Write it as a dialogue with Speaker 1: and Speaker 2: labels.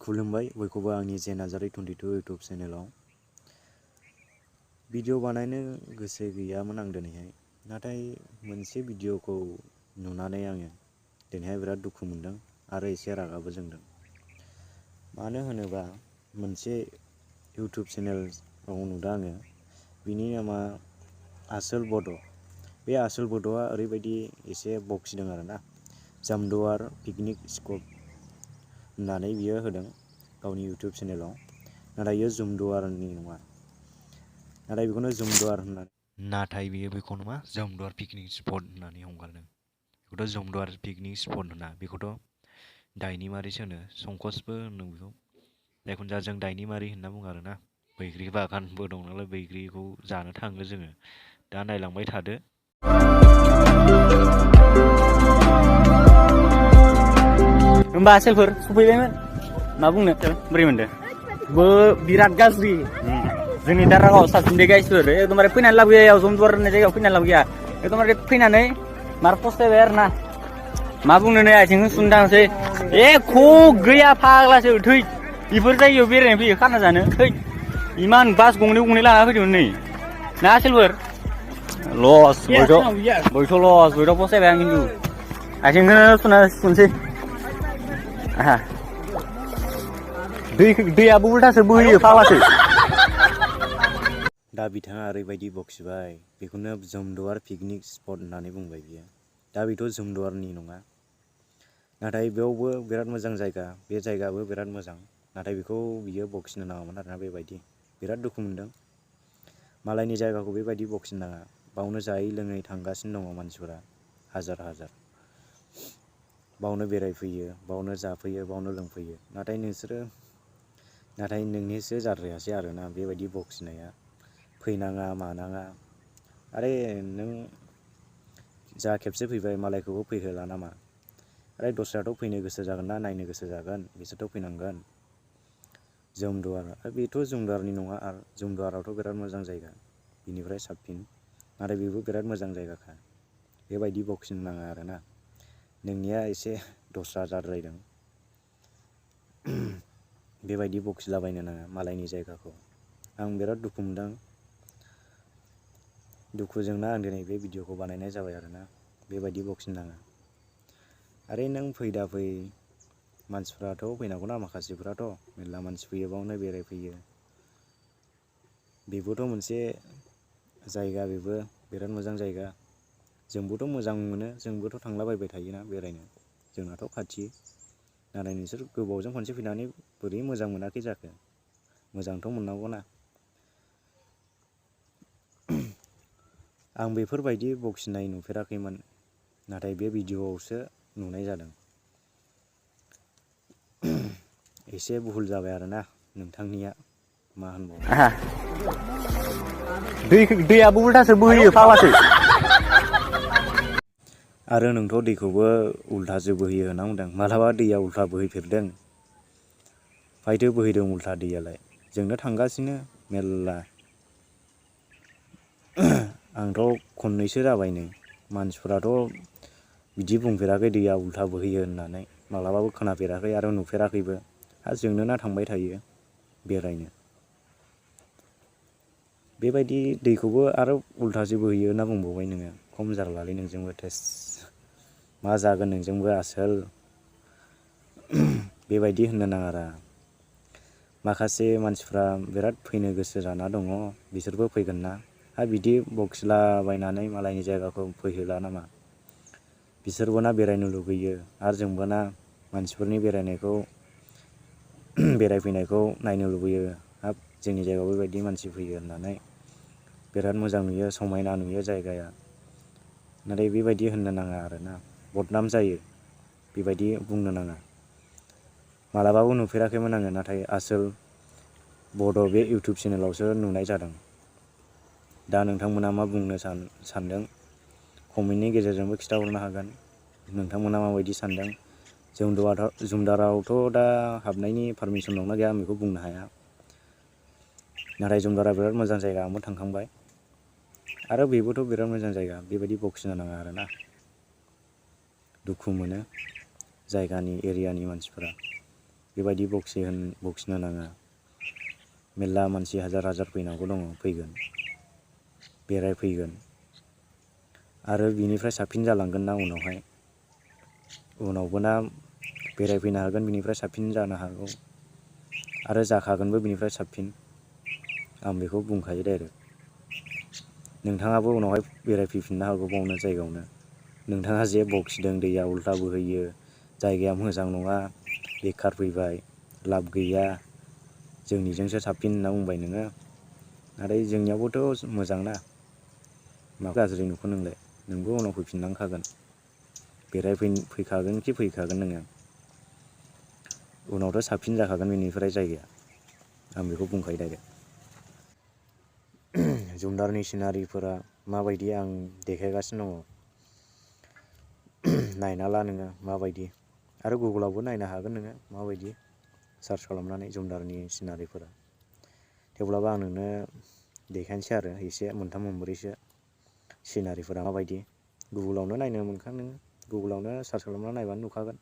Speaker 1: खुलुमबाय बयखौबो आंनि जे नार्जारि 22 इउटुब चेनेलाव भिडिअ बानायनो गोसो गैयामोन आं दिनैहाय, नाथाय मोनसे भिडिअखौ नुनानै आङो दिनैहाय बिराद दुखु मोनदों आरो एसे रागाबो जोंदों। मानो होनोबा मोनसे इउटुब चेनेलाव नुदों आङो, बिनि नामा आसोल बड'। बे आसोल बड'आ ओरैबायदि एसे बखिदों आरोना, जामदुवार पिकनिक स्पट होननानै बियो होदों गावनि इउटुब चेनेलाव, नाथाय बियो जामदुवारनि नङा, नाथाय बेखौनो जामदुवार होननानै बेखौ नङा जामदुवार पिकनिक स्पट होननानै हगारदों। बेखौथ' जामदुवार पिकनिक स्पट होना, बेखौथ' दायनिमारिसो होनो, संकसबो होनो बेखौ। जायखुनु जा जों दायनिमारि होनना बुङो आरोना। बैग्रि बागानबो दं नालाय, बैग्रिखौ जानो थाङो जोङो। दा नायलांबाय थादो।
Speaker 2: होमबा आसोलफोर सफैबायमोन, मा बुंनो बोरै मोनदों? बिराद गाज्रि। जोंनि दारागाव साथिंनि गाइसफोर एकदमबारे फैनानै लाबोयो, जामदुवार होननाय जायगायाव फैनानै लाबोया, एकदमबारे फैनानै मार फस्थायबाय आरो ना। मा बुंनो नै आथिं सुनो थांसै, एख' गैया फाग्लासो थै। बेफोर जायगायाव बेरायनो फैयो खाना जानो, थै इमान बास गंनै लाना फैदोंमोन नै ना आसोलफोर। लस बयथ' लस, बयथ' फस्थायबाय आं खिन्थु आथिंखौनो सुनसै। दैयाबो उल्थासो बोहैयो फाग्लासो।
Speaker 1: दा बिथाङा ओरैबायदि बखिबाय, बेखौनो जामदुवार पिकनिक स्पट होननानै बुंबाय बियो। दा बेथ' जामदुवारनि नङा, नाथाय बेयावबो बिराद मोजां जायगा, बे जायगायाबो बिराद मोजां, नाथाय बेखौ बियो बखिनो नाङामोन आरोना। बेबायदि बिराद दुखु मोनदों। मालायनि जायगाखौ बेबायदि बखिनो नाङा। बावनो जायै लोङै थांगासिनो दङ मानसिफोरा, हाजार बावनो बेरायफैयो, बावनो जाफैयो, बावनो लोंफैयो, नाथाय नोंनिसो जाद्रायासै आरोना बेबायदि बखिनाया। फैनाङा मानाङा, आरे नों जा खेबसे फैबाय मालायखौबो फैहोला नामा? आरे दस्रायाथ' फैनो गोसो जागोन ना, नायनो गोसो जागोन, बिसोरथ' फैनांगोन। जामदुवार, बेथ' जामदुवारनि नङा, आरो जामदुवारावथ' बिराद मोजां जायगा, बिनिफ्राय साबसिन, नाथाय बेबो बिराद मोजां जायगाखा। बेबायदि बखिनो नाङा आरोना, नोंनिया एसे दस्रा जाद्रायदों। बेबायदि बखिलाबायनो नाङा मालायनि जायगाखौ। आं बिराद दुखु मोनदों। दुखुजोंनो आं दिनै बे भिडिअखौ बानायनाय जाबाय आरोना। बेबायदि बखिनो नाङा। आरे नों फै दा फै, मानसिफ्राथ' फैनांगौना, माखासेफ्राथ' मेरला मानसि फैयो, बावनो बेरायफैयो। बेबोथ' मोनसे जायगा, बेबो बिराद मोजां जायगा। जोंबोथ' मोजां मोनो, जोंबोथ' थांलाबायबाय थायोना बेरायनो, जोंनाथ' खाथि। नाथाय नोंसोर गोबावजों खनसे फैनानै बोरै मोजां मोनाखै जाखो? मोजांथ' मोननांगौना। आं बेफोरबायदि बखिनाय नुफेराखैमोन, नाथाय बे भिडिअआवसो नुनाय जादों। एसे भुल जाबाय आरोना नोंथांनिया, मा होनबावनो।
Speaker 2: दैयाबो उल्थासो बोहैयो फाग्लासो।
Speaker 1: आरो नोंथ' दैखौबो उल्थासो बोहैयो होनना बुंदों। मालाबा दैया उल्था बोहैफेरदों? फायथो बोहैदों उल्था दैयालाय? जोंनो थांगासिनो मेरला। आंथ' खननैसो जाबाय नै, मानसिफोराथ' बिदि बुंफेराखै दैया उल्था बोहैयो होननानै, मालाबाबो खोनाफेराखै आरो नुफेराखैबो। जोंनो ना थांबाय थायो बेरायनो। बेबायदि दैखौबो आरो उल्थासो बोहैयो होनना बुंबावबाय नोङो। खम जारलालै नोंजोंबो, थोस मा जागोन नोंजोंबो आसोल। बेबायदि होननो नाङारा। माखासे मानसिफ्रा बिराद फैनो गोसो जाना दङ, बिसोरबो फैगोन ना। बिदि बखिलाबायनानै मालायनि जायगाखौ फैहोला नामा? बिसोरबो ना बेरायनो लुगैयो, आरो जोंबो ना मानसिफोरनि बेरायफैनायखौ नायनो लुबैयो। हाब जोंनि जायगायाव बेबायदि मानसि फैयो होननानै। बिराद मोजां नुयो, समायना नुयो जायगाया। नाथाय बेबायदि होननो नाङा आरोना, बदनाम जायो, बेबायदि बुंनो नाङा। मालाबाबो नुफेराखैमोन आङो, नाथाय आसोल बड' बे इउटुब चेनेलावसो नुनाय जादों। दा नोंथांमोना मा बुंनो सानदों? कमेन्टनि गेजेरजोंबो खिन्थाहरनो हागोन, नोंथांमोना माबायदि सानदों। जामदुवारावथ' दा हाबनायनि पारमिसन दंना गैया आं बेखौ बुंनो हाया। नाथाय जामदुवारा बिराद मोजां जायगा, आंबो थांखांबाय। आरो बेबोथ' बिराद मोजां जायगा, बेबायदि बखिनो नाङा आरोना। दुखु मोनो जायगानि एरियानि मानसिफोरा। बेबायदि बखिनो नाङा। मेरला मानसि हाजार हाजार फैनांगौ दङ, फैगोन, बेरायफैगोन आरो बिनिफ्राय साबसिन जालांगोन ना उनावबो ना बेरायफैनो हागोन, बिनिफ्राय साबसिन जानो हागौ आरो जाखागोनबो बिनिफ्राय साबसिन। आं बेखौ बुंखायो डाइरेक्ट। नोंथाङाबो उनावहाय बेरायफैफिननो हागौ बावनो जायगायावनो। नोंथाङा जे बखिदों दैया उल्था बोहैयो, जायगाया मोजां नङा, बेखार फैबाय, लाब गैया, जोंनिजोंसो साबसिन होनना बुंबाय नोङो। नाथाय जोंनियावबोथ' मोजां ना, माखौ गाज्रि नुखो नोंलाय? नोंबो उनाव फैफिननांखागोन, फैखागोन खि फैखागोन नोङो। उनावथ' साबसिन जाखागोन बेनिफ्राय जायगाया, आं बेखौ बुंखायो डाइरेक्ट। जुमदारनि सिनारिफोरा माबायदि आं देखायगासिनो दङ, नायना ला नोङो माबायदि। आरो गुगोलावबो नायनो हागोन नोङो माबायदि, सार्च खालामनानै जुमदारनि सिनारिफोरा। थेवब्लाबो आं नोंनो देखायनोसै आरो एसे मोनथाम मोनब्रैसो सिनारिफोरा माबायदि। गुगोलावनो नायनो मोनखागोन नोङो, गुगोलावनो सार्च खालामना नायबानो नुखागोन।